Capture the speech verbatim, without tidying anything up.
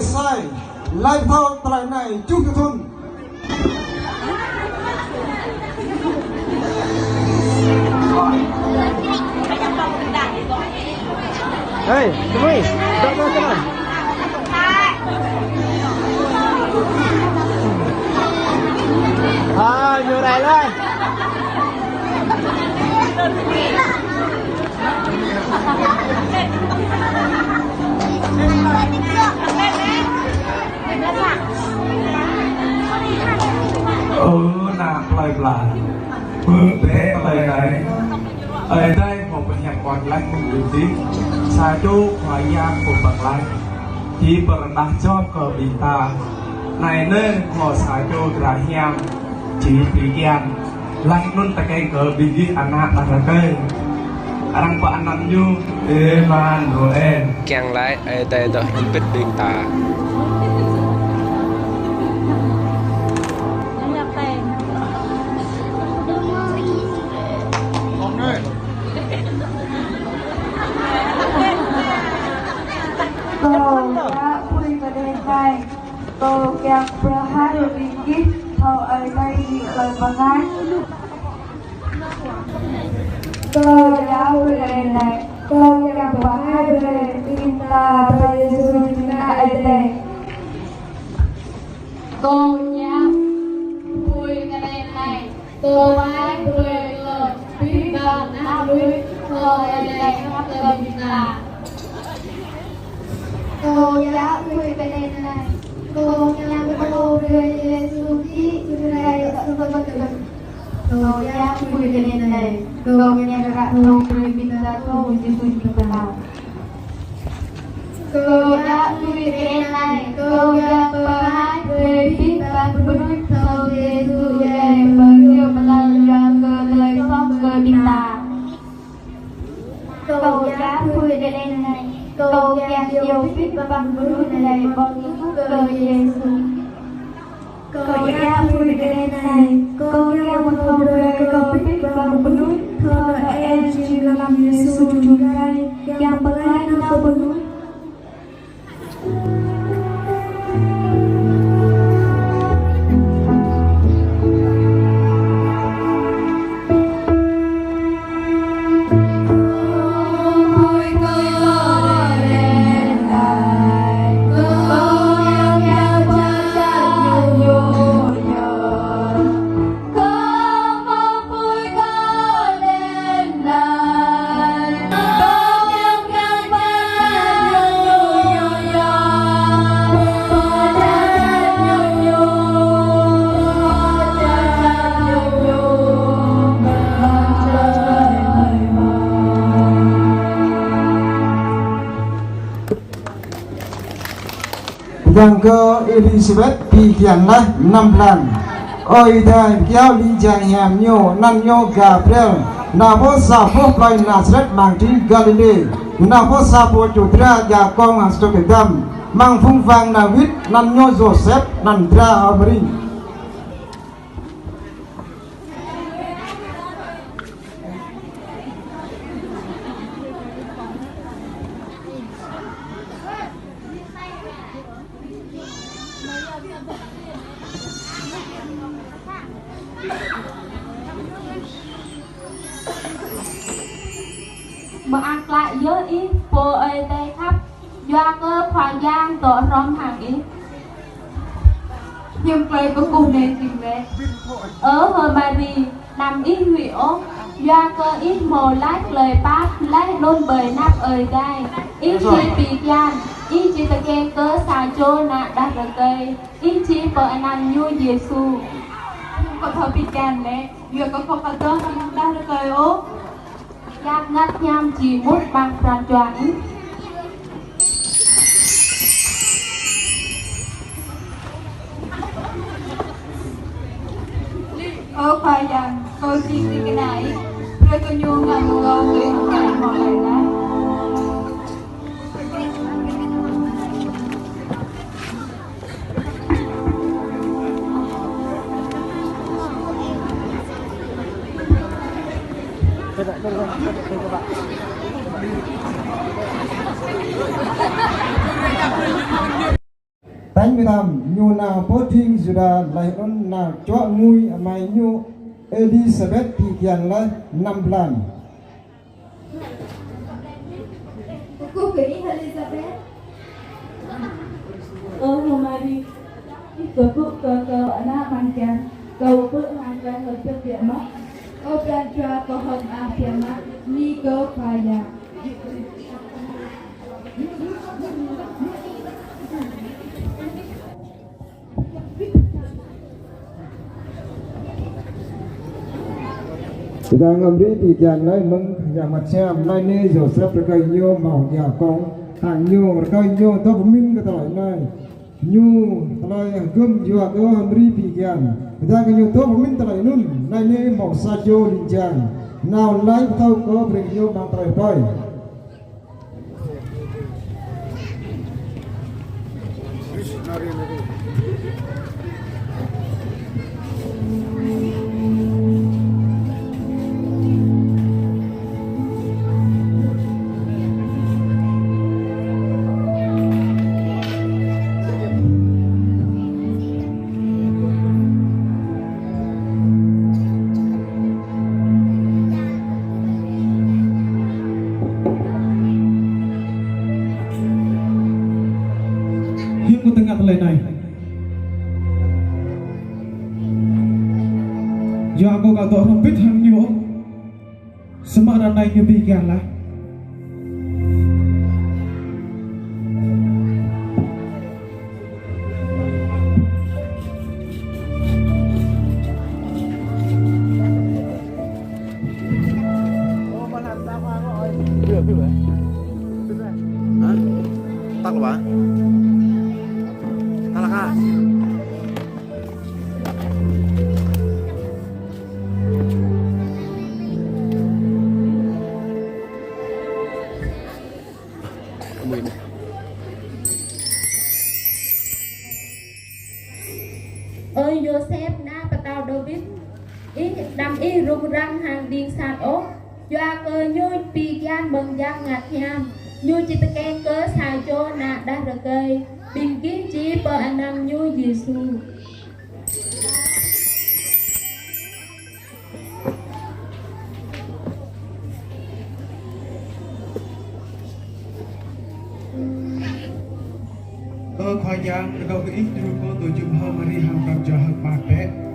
Sai, laih thâo tơlơi anai tơjuh thŭn. Hei, tui, dŏ dŏ tui. Hai, ñu rai laih. Ơ, ană plơi pla. Bơ bĕ plơi anai. Ơi Adai hmâo pơhiăp ot laih mơ̆ng adih. Sa čô Khua Yang pơpă laih. Či pơrơđah jŏp kơ ƀing ta. Anai nê hmâo sa čô dra hiam. Či pi kian. Laih anŭn tơkeng kơ ƀing gih ană đah rơkơi. Arăng pơanăn ñu Emanuel. Kiăng laĭ Ơi Adai dŏ hơbĭt ƀing ta. Kâo djă̱ apui kơ đen anai. Kâo kiăng pơhaih ƀing gih thâo Ơi Adai djơ̆ tơlơi pơngač. Kâo djă̱ apui kơ đen anai. Kâo kiăng pơhaih brơi ƀing ta Khua Yêsu jing Ană Ơi Adai. Kâo djă̱ apui kơ đen anai. Kâo pơhaih brơi kơ abih bang ană mơnuih thâo Ơi Adai khăp kơ ƀing ta. Kâo djă̱ apui kơ đen anai. Kâo kiăng pơhaih brơi Yêsu Krist jing Ơi Adai khăp kơ ƀing ta. Kâo djă̱ apui kơ đen anai. Kâo kiăng ră thâo brơi ƀing ta thâo Yêsu jing Pơtao. Kâo djă̱ apui kơ đen anai. Kâo kiăng pơhaih brơi abih bang mơnuih thâo Yêsu Ơi Adai pơhiăp pơlăng yua kơ tơlơi soh kơ ƀing ta. Kâo djă̱ apui kơ đen anai. Kâo kiăng iâu abih bang mơnuih anai ƀơ̆ng kơ Yêsu. Kâo djă̱ apui kơ đen anai. Kâo kiăng pơthâo brơi kơ abih bang mơnuih thâo Noel jing lăm Yêsu jing Ơi Adai kiăng pơklaih nao kơ mơnuih. Yang kơ Elisabet pi kian laih năm blan. Ơi Adai pơkiaŏ ling jang hiam ñu, anăn ñu Gabriel, nao pơ sa boh plơi Nasaret amăng tring Galilê, nao pơ sa boh čô dra djă kông hăng sa čô kơdăm, amăng phung wang Dawid, anăn ñu Yôsep, anăn dra Mari. Mơak klă yơh ih, pô Ơi Adai khăp, yua kơ Khua Yang dŏ hrŏm hăng ih. Hiư̆m tơlơi kơkuh anai jing lĕ: Ơ H'Mari, anăm ih huĭ ôh, yua kơ ih hmâo laih tơlơi pap, laih anŭn ƀơi anăp Ơi Adai. Ih či pi kian, ih či tơkeng kơ sa čô ană đah rơkơi, ih či pơanăn ñu Yêsu. Kâo thâo pi kian lĕ, yua kơ kâo ƀu dŏ hăng đah rơkơi ôh. Yang Bơngăt Hiam či mŭt amăng pran jua ih. Ơ Khua Yang, kâo jing ding kơna ih, brơi kơ ñu ngă kơ kâo tui hăng tơlơi ih hmâo laĭ laih. Tañ mơtam, ñu nao pơ tring Yuđa, laih anŭn nao čuă ngui amai ñu Êlisabet pi kian laih năm blan. Kơkuh kơ ih Êlisabet. Ơ H'Mari, ih kơkuh kơ kâo ană amăng kian, kâo pơ̆ hăng tơlơi hơdip biă mă. Ơ pran jua kâo hơ̆k mơak biă mă, bơni kơ Khua Yang. Tơdang H'Mari pi kian laih mơ̆ng yang mơ̆t siam, laih anai Yôsep rơkơi ñu hmâo ia kông, hăng ñu rơkơi ñu dŏ pơmĭn kơ tơlơi anai. Ñu tơlơi hơgŏm yua kơ H'Mari pi kian. Tơdang kơ ñu dŏ pơmĭn tơlơi anŭn, laih anai hmâo sa čô ling jang nao laĭ pơthâo kơ brơi ñu amăng tơlơi ƀơi. Hiư̆m kơ tơngan tơlơi anai. Yua kơ kâo dŏ hrŏm hơbĭt hăng ñu. Samơ̆ ră anai ñu pi kian laih. Hả? Tắt rồi hả? Tắt rồi hả? Ơ Yôsep, ană pơtao Đawit, ih, đăm ih rŭng răng hăng đing sat ôh, yua kơ ñu pi kian mơ̆ng Yang Bơngăt Hiam, ñu či tơkeng kơ sa čô ană đah rơkơi, ƀing gih či pơanăn ñu Yêsu. Ơ Khua Yang, rơkâo kơ ih djru kâo dŏ jum H'Mari hăng pran jua hơ̆k mơak bĕ.